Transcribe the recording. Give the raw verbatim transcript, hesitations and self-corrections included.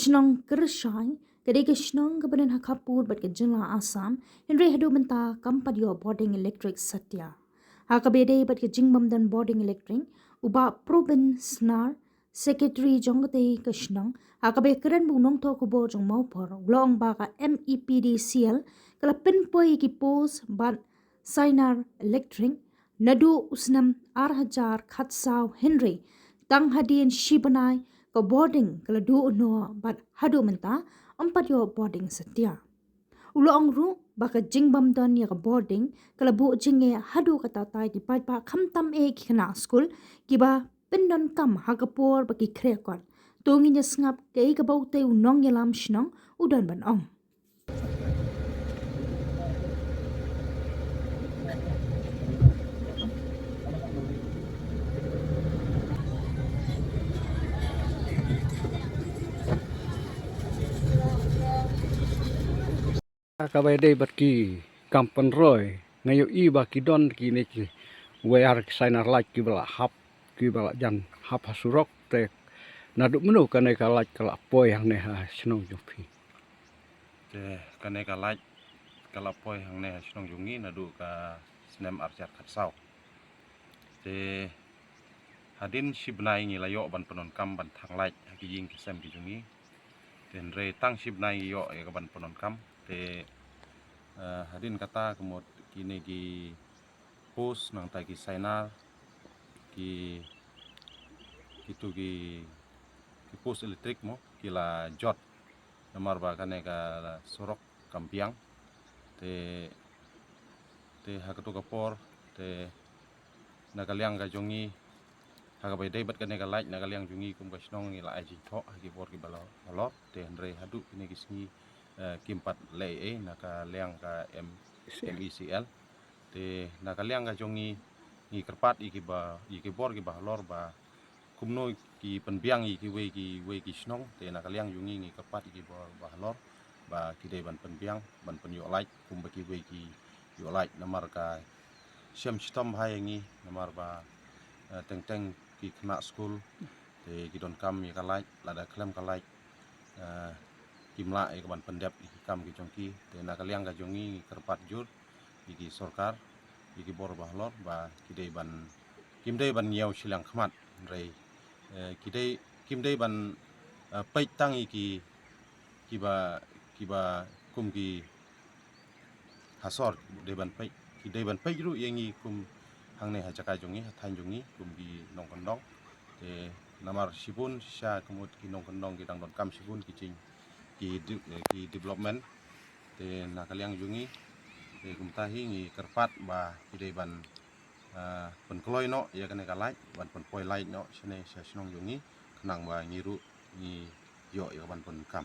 Shnong Kyrshai ka dei ka shnong kaba don ha khappud bad ka jylla Assam, hynrei haduh mynta kam pat ïoh bording elektrik satia. Ha kaba ïadei bad ka jingbym don bording elektrik, u Bah Probin Snar, Secretary jong katei ka shnong, ha kaba ïakren bad u nongthoh khubor jong Mawphor, u la ong ba ka M E P D C L ka la pynpoi ïa ki post bad sainar elektrik naduh u snem ar hajar khatsaw, hynrei tang hadien shi bnai ka bording ka la duh noh bad haduh mynta ym pat ïoh bording satia. U la ong ruh ba ka jingbym don ïa ka bording ka la buh jingeh haduh katta ïa ki paidbah, khamtam eh ki khynnah skul kiba pyndonkam ha ka por ba ki khreh kot. To ngin ïa sngap kaei kaba utei u nongïalam shnong u don ban ong. Kaba ïadei bad ki kam pynroi, nga ïohi ba ki don kine ki wire, ki sainar light kiba la hap, kiba la jan hap ha surok, te naduh mynno kane ka light ka la poi hangne ha shnong jong phi? Te kane ka light ka la poi hangne ha shnong jong ngi naduh ka snem ar hajar khatsaw. Te hadien shi bnai ngi la ïoh ban pyndonkam ban thang light ha ki ïing ki sem ki jong ngi. Te hynrei tang shi bnai ngi ïoh ïa ka ban pyndonkam. Te, eh, hadien kata ka mut kine ki post nangta ki sainar, ki, kitu ki, ki post elektrik mo, ki la jot. Namar ba kane ka surok kam biang. Te, te ha katu ka por, te na ka liang ka jong ngi, ha kaba ïadei bad kane ka light, na ka liang jong ngi kum ka shnong ngi la ai jingthoh ha ki bor kiba la halor, te hynrei haduh kine ki sngi, eh, kim pat leh ei ei na ka liang ka M-, M E C L. Te na ka liang ka jong ngi, ngi kyrpad ïa kiba, ïa ki bor kiba halor ba kumno ki pynbiang ïa kiwei kiwei ki shnong, te na ka liang jong ngi ngi kyrpad ïa ki bor ba halor ba ki dei ban pynbiang, ban pynïoh light kumba kiwei ki ïoh light, namar ka shem shitom bha ïa ngi, namar ba, eh, teng teng ki khynnah skul te ki donkam ïa ka light, lada khlem ka light, eh, kim lah ïa ka ban pyndep ïa ki kam ki jong ki. Te na ka liang ka jong ngi ngi kyrpad jur ïa ki sorkar, ïa ki bor ba halor ba ki dei ban, kim dei ban ñiew shiliang khmat, hynrei, eh, ki dei, kim dei ban, eh, peit tang ïa ki, kiba, kiba kum ki ha sor, dei ban peit, ki dei ban peit ruh ïa ngi kum hangne ha jaka jong ngi, ha thaiñ jong ngi, kum ki nongkyndong. Te namar shibun shisha ka mut ki nongkyndong ki dang donkam shibun ki jing, ki de-, ki development. Te na ka liang jong ngi, te kumta hi ngi kyrpad ba ki dei ban, ah, pynkloi noh ïa kane ka light, ban pynpoi light noh shane sha shnong jong ngi, khnang ba ngi ruh ngi ïoh ïa ka ban pyndonkam.